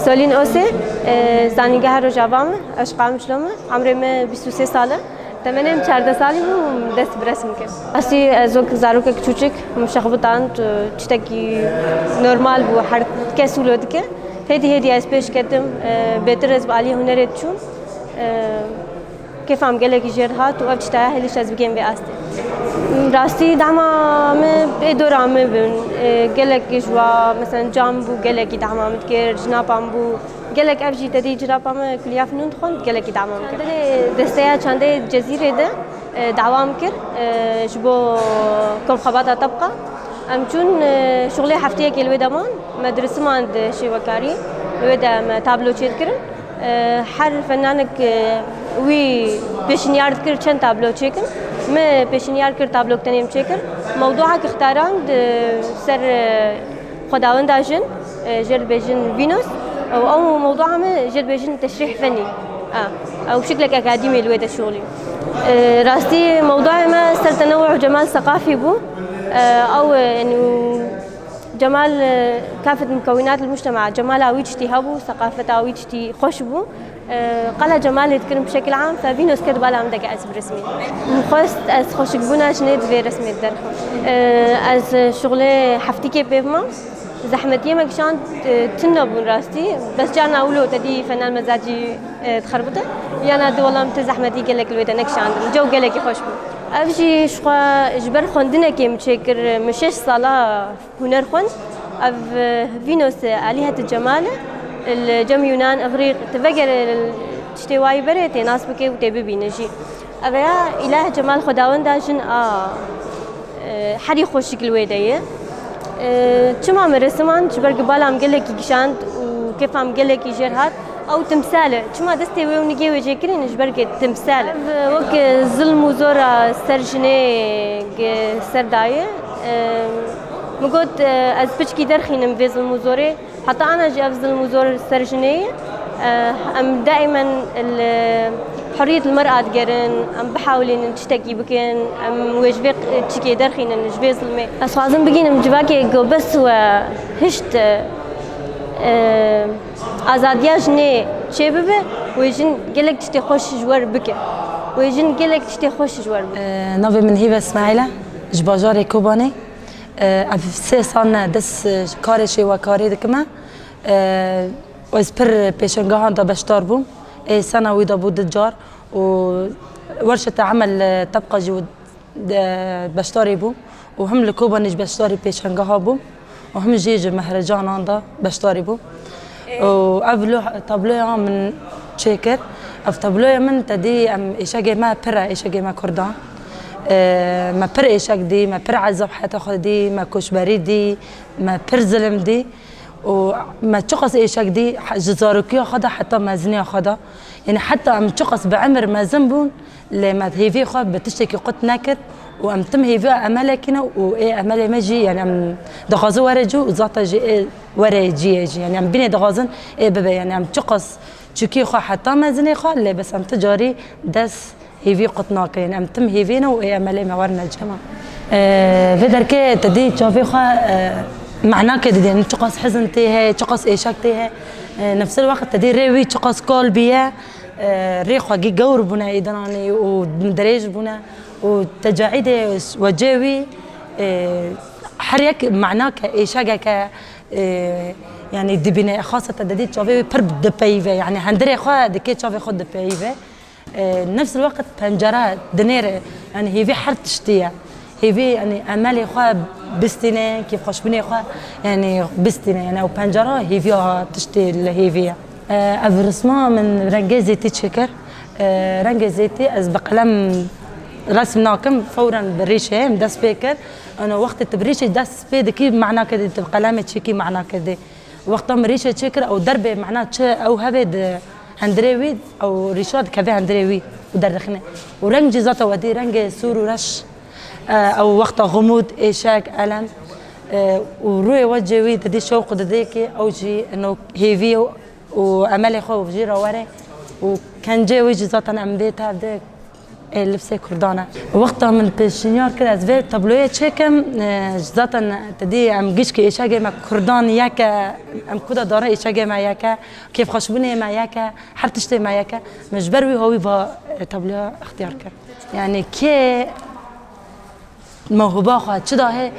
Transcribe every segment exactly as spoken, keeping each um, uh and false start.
Solîn Ose, e, zanîngeha Rojava me, ez ji Qamişlo me, emrê me bîst û sê sal e. Temenê min çardeh salî bû, min dest bi resim kir. Rastî ez wek zarokek çûçik min şexbitand, e, tiştekî normal bû, her kes wilo dike. Hêdî hêdî ez pêş ketim, e, bêtir ez bi aliyê hunerê diçûm. E, Kêfa min gelekî jêr hat û ev tiştaya hêlîş ez bigêm vê astê. Rastî dema min ê dora min bin, e, gelek ji wa, mesela cam bû, gelekî dema min dikir, jinapa min bû, gelek ev jî tedî jinapa min kuliya fnûn dixwend, gelekî dema min kir. Çandê desteya çandê Cezîrê de, e, dawa min kir, e, ji bo komxebata tebqa. Em çûn, e, şuxulê hefteyekê li wê de man, me dirisimand şêwekarî, li wê de me tablo çêdikirin. E, her fenanek, e, wî pêşinyar dikir çend tablo çêkin. Me pêşinyar kir, tablok tenê min çêkir. Mewduak ixtarand, e, ser, e, xwedawenda jin, e, jê dibêjin Vînos. Ew, ew mewdua me jê dibêjin teşrîh fenî. A, ew şiklek akadîmî li wê de şixulî. E, rastî mewduayê me ser tenewuh û cemal seqafî bû. E, ew, e, yanî, Cemal, e, kafet mukewinat li mujtema, cemala wî tiştî hebû, seqafeta wî tiştî xweş bû. E, qala Cemalê dikirin bi şekil am, fe Vînos ket bala min deke ez bi resmî. Min xwest ez xweşikbûna jinê di vê resmê derxim. E, ez şuxulê heftîkê pê bimam. Zehmetiyê me kişand, e, tune bûn rastî. Bes carna wilo te dî fenal mezacî, e, dixerbite. Yana di welam ti zehmetî gelek li wê de nekişandin. Cew gelekî xweş bû. Ev jî ji xwe ji ber xwendinekê min çêkir. Min şeş sala huner xwend. Ev, e, Vînos e, Alîhet Cemal e, li cem Yunan, Îgrîq, tu vegere tiştê wayî berê tê nas bike û tê bibîne jî. Ev ya Îlah Cemal xwedawenda jin a, e, herî xweşik li wê de ye. E, çima me resiman ji ber ku bala min gelekî kişand û kêfa min gelekî jêr hat, ew timsal e. Çima destê wê û nigê wê jê kirîn ji ber ku timsal e. Ev, e, wek, e, zilm û zora ser jinê, e, ser daye. E, Min got, e, ez piçkî derxînim vê zilm û zorê. Heta ana jî ev zilm û zor ser jinê ye. E, em daîmen li hurriyet li mer'a digerin, em bihewlînin tiştekî bikin, em wê ji vê çikê derxînin, ji vê zilmê. Ez xwazim bigînim civakê ku bes we hişt, e, azadiya jinê çêbibe, wê jin gelek tiştê xweş ji we re bike. Wê jin gelek tiştê xweş ji we re bike. E, navê min Hîve Îsmaîl e, ji bajarê Kobanê. E, ev sê sal ne, dest, e, karê şêwekarê dikime. E, ez pir pêşengehan de beşdar bûm. Ê sena wî de bû du car û werşete emel, e, tebqa jî de beşdarî bûm û him li Kobanê jî beşdarî pêşengeha bûm û him jî ji mehrecanan de beşdarî bûm. Û ev lo-, tabloya min çêkir. Ev tabloya min te dî em êşegê me pir e, êşegê me kurdan. E, me pir êşek dî, me pir ezab heta xwe dî, me koçberî dî, me pir zilim dî. Û me çiqas êşek dî, he-, ji zarokiya xwe de heta meziniya xwe de. Yanî heta em çiqas bi emir mezin bûn, lê me hêviyê xwe bi tiştekî qut nekir û em tim hêviya emelekî ne û ê emelê me jî, yanî em dixwazin were cî û zata jî ê were ciyê jî. Yanî em bînê dixwazin ê bibe. Yanî em çiqas çûkî xwe heta mezinê xwe, lê bes em ti carî dest hêvî qut nake. Yanî em tim hêvî ne û ê emelê me werne cî. Tamam. Ee, vê derkê te dî çavê xwe, e, manake didê. Yanî çiqas hizin tê heye, çiqas êşak tê heye. E, nefsil wext te dî rê wî çiqas kal bîye, e, rê xwe gî gewr bûne êdananê û dirêj bûne û tecaîdê wecê wî, e, her yek manake, êşegeke, e, yanî dibîne. Xasete te dî çavê wî pir dipeyive. Yanî hendirê xwe dikê çavê xwe dipeyive. E, nefs el weqt pencere dinêre, yanî hêvî her tiştî ye. Hêvî, yanî emelê xwe bistîne, kêfxweşbûnê xwe, yanî bistîne. Yanî ew pencera hêviya tiştê li hêvî ye. E, ev risma min rengê zêtî çêkir. E, rengê zêtî ez bi qelem resm nakim, fewren bi rîşê min dest pê kir. Ano wextê tu bi rîşê dest pê dikî, manake dê, tu bi qelemê çêkî, manake dê. Wexta min rîşê çêkir, ew derbê mehna çi ew hevê di hendirê wî, ew rîşa dikeve hendirê wî û derdixîne. Û reng jî zata wedî, rengê sûr û reş, e, ew wexta xumûd, êşek, elem, e, û rûyê wecê wî didî şewq û didê ki ew jî ino hêvî û emelê xwe jî re were û kencê wî jî zaten em bê tev de Ê, lifsê Kurdan e. Wexta min pêşniyar kir ez vê tabloyê çêkim, e, zaten te dî em gişkî êşegê me Kurdan yek e, em kuda dare êşegê me yek e, kêfxweşbûnê me yek e, her tiştê me yek e. Min ji ber wî hawî va, e, tabloya ixtiyar kir. Yani kê mewhiba xwe çi dahê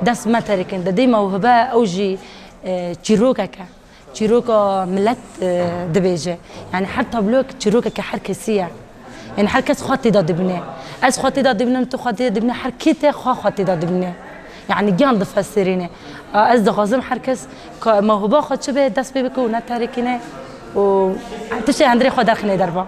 dest me terkin. Te dî mewhibe ew jî, e, çîrokek e. Çîroka milet, e, dibêje. Yani her tabloyek çîrokeke her kesî ye. Yani her kes xwe têda dibîne. Ez xwe têda dibînim, tu xwe têda dibîne, her kê te xwe xwe têda dibîne. Yani giyan difesirîne. A, ez dixwazim her kes ka mewhiba xwe çi be, dest pê bike û neterikîne û tiştê hundirê xwe derxîne derva.